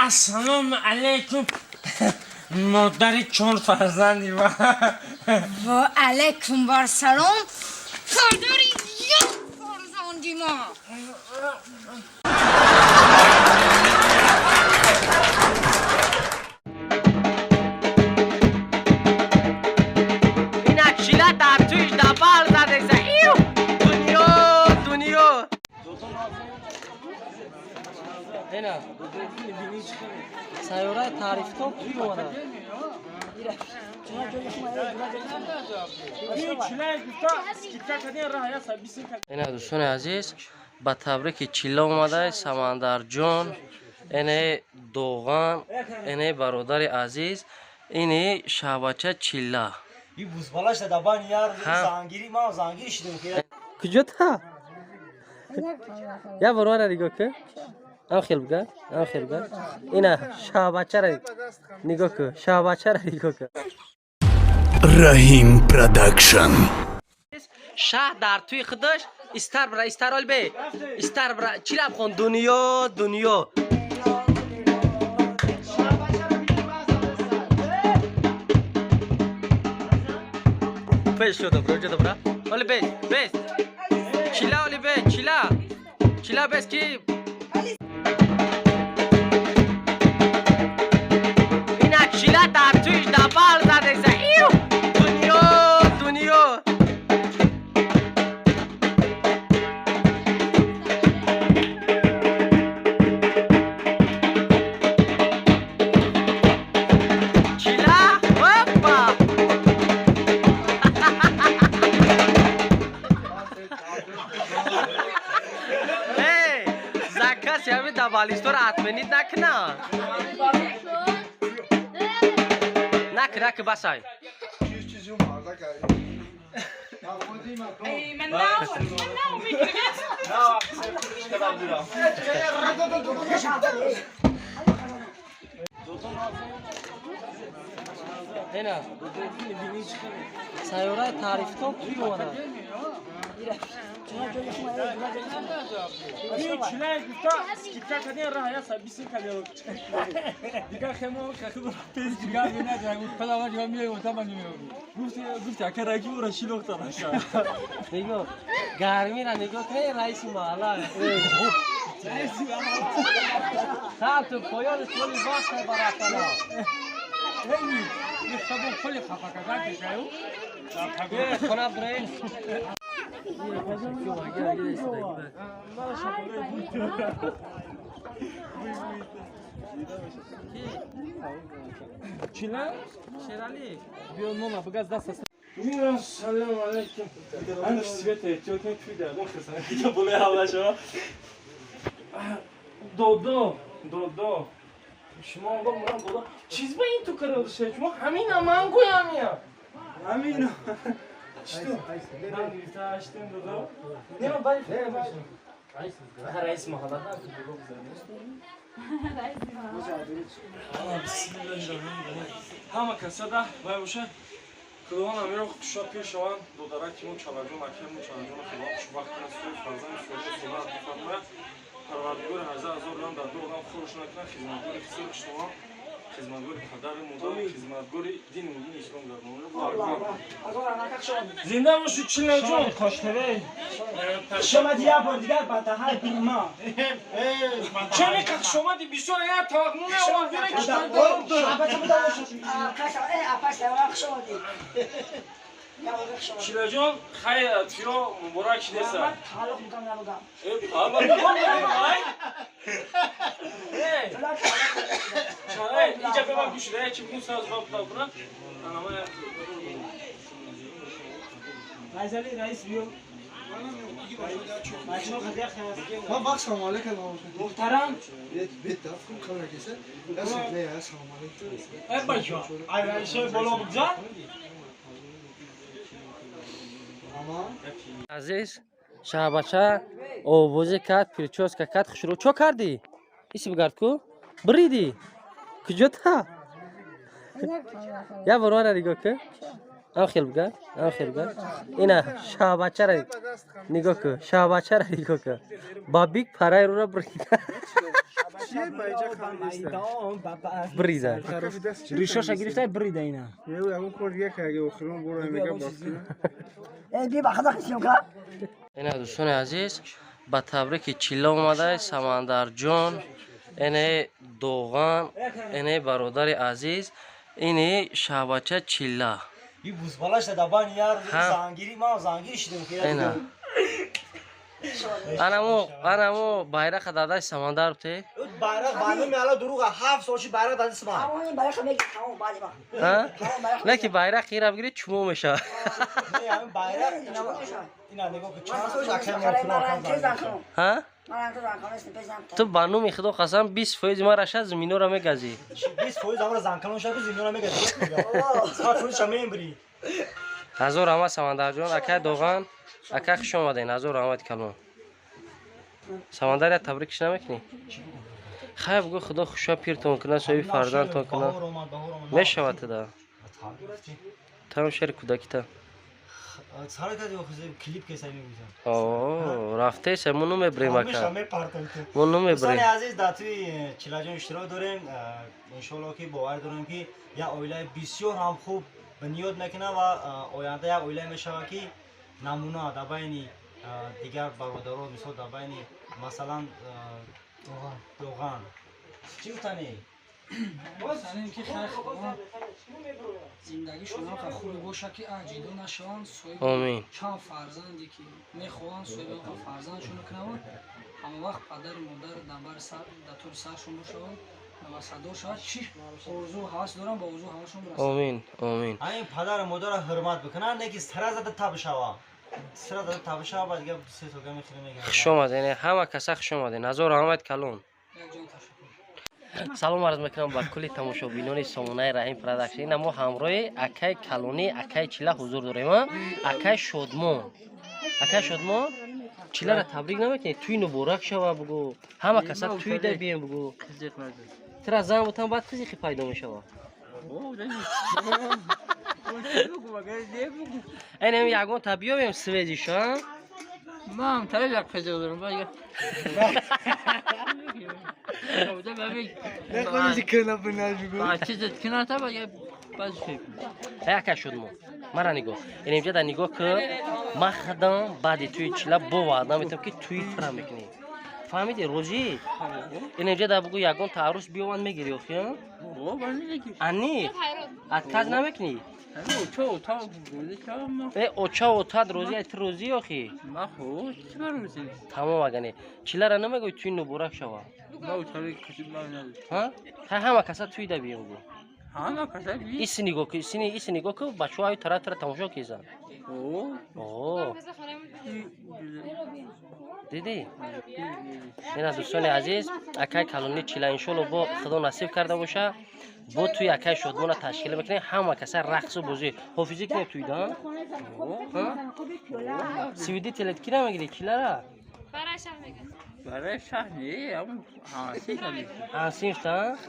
Ассалому алайкум, модари чор фарзанди ма. Ва алайкум вассалом, падари як фарзанди ма. Ина чила дар туиш дабал задеса. Иу! Дунё, дунё. Ина сайёраи таърифтон туй омада. Ина дӯстони азиз, ба табрики чилла омадай Самандарҷон, ине Доған, ине бародари азиз, ини шаҳбача чилла. Куҷо та? Я барора нигоҳ кун. Ам хел буга, ам хел буга. Ина шаҳбачаро нигоҳ кун, шаҳбачаро нигоҳ кун. Раҳим Продакшн. Шаҳ дар туи худаш истар бира, истар ол бе. Истар бира, чилаб хон дунё, дунё. Пеш шуда, бро, ҷуда бра. Оли бес, бес. Чила оли бе, чила. Чила бес ки ина чила дар туиш дабал задеса. Иу! Дунё, дунё. Чила, опа! Эй, заказ ями дабалистора отменить накна. Нак, нак, басай. Ина сайёраи таърифтон туй омада. Нигоҳ, гармира нигоҳ кун, раиси маҳалла. Ту поёни соли вақт барафтана. Хона бирен. Чила? Шерали. Салом алейкум. Ан света эҳтиёт кун, дар хасан ки болои ҳавла шава. Додо, додо. Шумо он мурам додо. Чиз ба ин ту карда шумо ҳамина ман гӯям я. Ҳамина. Что? Нам гирифта аштем додо. Не ма бали раис маҳалла на додо бизанем. Бисмиллаҳир-раҳмонир-раҳим. Ҳама касада вай боша. Худованд амиро хуша пеш шаванд, додараки мо Чалаҷон, акаи мо Чалаҷон, Худованд хушбахт кунад, соҳиби фарзанди солеҳ солеҳ ато фармояд. Парвардигори ҳазар ҳазор рам дар ду олам хорш накунад, хизматгори хисор шаванд, хизматгори падари модар, хизматгори дини мубини ислом гардонад. Зинда бошӣ, Чилаҷон. Шомади як бор дигар ба даҳаи бинма. Чани қахшомади бисёр я тавақму меомад бира. Шабача. Чилаҷон, хайр, тиё муборак шидеса. Тааллуқ мекунам, набудам. Э, ай. Э, чарай, иҷа ба гӯш да, чи бигӯ саз баб табра. Ана ма як. Раисали, раис биё. Бачаҳо хадия хаяст. Ма бак салом алейкум. Муҳтарам. Бет бет дафкун камера кеса. Дасти не, салом алейкум. Э, бачаҳо. Ай, раисои боло бигзар. Ама Азиз шаҳбача овозӣ кард, причёска кард, хушрӯ. Чо кардӣ? Иси бигард ку, биридӣ куҷота? Я бор мара нигоҳ ку, ам хел бигард, ам хел бигард. Ина шаҳбачара нигоҳ ку, шаҳбачара нигоҳ ку, ба бик параи рура брида, брида. Ришоша гирифта, брида ина. Ягон кор дига карги охирон бора мега бафтина. Ина, дӯстони азиз, ба табрики чилла омадай Самандарҷон, ине Доған, ине бародари азиз, ини шаҳбача чилла. И бузбалаш дабан яр. Ҳа. Зангири ма зангири шидем ки. Ина анамо байрақа дадаи Самандар те. Байрақ бануми ала дуруға, 7 сол ши байрақ дади сма. Ҳа? Не ки байрақ ира бигири, чумо мешавад. Не, ҳамин байрақ ина нигоҳ ку, чанд сол аксар мо. Ҳа, ту ба номи Худо қасам, 20% ма раша зиминора мегазӣ. 20% амра занкалон шаку зиминора мегази. 100% ша мембри. Ҳазор раҳмат, Самандарҷон, акай Доған, ака, хуш омаден. Ҳазор раҳмати калон. Самандар, я табрикиш намекунӣ? Хайр, бугӯ, Худо хуша пиртон кунад, соҳиби фарзандтон кунад. Мешавад туда там шери кӯдакита. Сара кади охизе клип кеса мегузам. О, рафтеса, мо намебрем, ака. Мепартам ту. Мо Дӯстони намебрем. азиз, дар тӯи Чилаҷон иштирок дорем. Иншоалло, ки бовар дорем, ки як оилаи бисёр ҳам хуб бунёд мекунад ва оянда як оилае мешавад, ки намуна дар байни дигар бародарон, мисол, дар байни, масалан, Доған. Чӣ гуфтанӣ? Санем ки хайр, зиндагишон ҳам хубе боша, ки ҷидо нашаванд, соҳиби Омин. чанд фарзанде ки мехоҳанд, соҳиби он фарзандшон кунаванд. Ҳама вақт падару модар дар бари сар, дар тори саршон бошаванд ва садор шавад. Чӣ орзу ҳавас дорам, ба орзу ҳавасшон бирасанд. Омин, омин. Ҳамин падару модарро ҳурмат бикунанд, не ки сара зада таб шава, сара зада таб шава, баъд дига се солга мехӯрем, мегӯям. Хуш омаден, ҳама каса хуш омаден. Ҳазор раҳмат калон. Якҷон ташаккур. Салом арз мекунам ба кулли тамошобинони сомонаи Раҳим Продакшн. Ина мо ҳамроҳи акаи калонӣ, акаи Чила ҳузур дорем, а? Акаи Шодмон, акаи Шодмон, Чилара табрик намекунӣ? Тӯй муборак шава, бугӯ, ҳама каса тӯй да бием, бугӯ. Тира зан бутан, баъд қизиқи пайдо мешава. Энем ягон та биёвем свежий ша. Мам, тари як қизиқ дорам, бага. Нахони кана бинаш бигӯ. Чизет кината бага баз фикр. Ака Шодмон, мара нигоҳ, инемҷа да нигоҳ ки, ман худам баъди тӯи Чила бо ваъда метавам, ки тӯи тира мекунӣ. Фаҳмиди, розӣ? Инемҷа да бугӯ, ягон та арӯс биёванд, мегири охи? Ани отказ намекунӣ? Э, оча отад розӣ, ай ту розӣ охи? Тамом, агане Чилара намегӯй, тӯи муборак шава. Ҳа, ҳама каса тӯи да биём, гӯ. Иси нигоҳ ку, исини, иси нигоҳ ку, бачаҳо аю тара тара тамошо кезан. О, дидӣ? Ина, дӯстони азиз, акай калони Чила, иншолло, бо Худо насиб карда боша, бо тӯи акай Шодмона ташкил мекунем, ҳама каса рақсу бозӣ, ҳофизӣ кунем тӯйда. Свидетелет ки намегирӣ Чилара? Барои шаҳр не, ҳамон ҳансиф. Ҳансифта.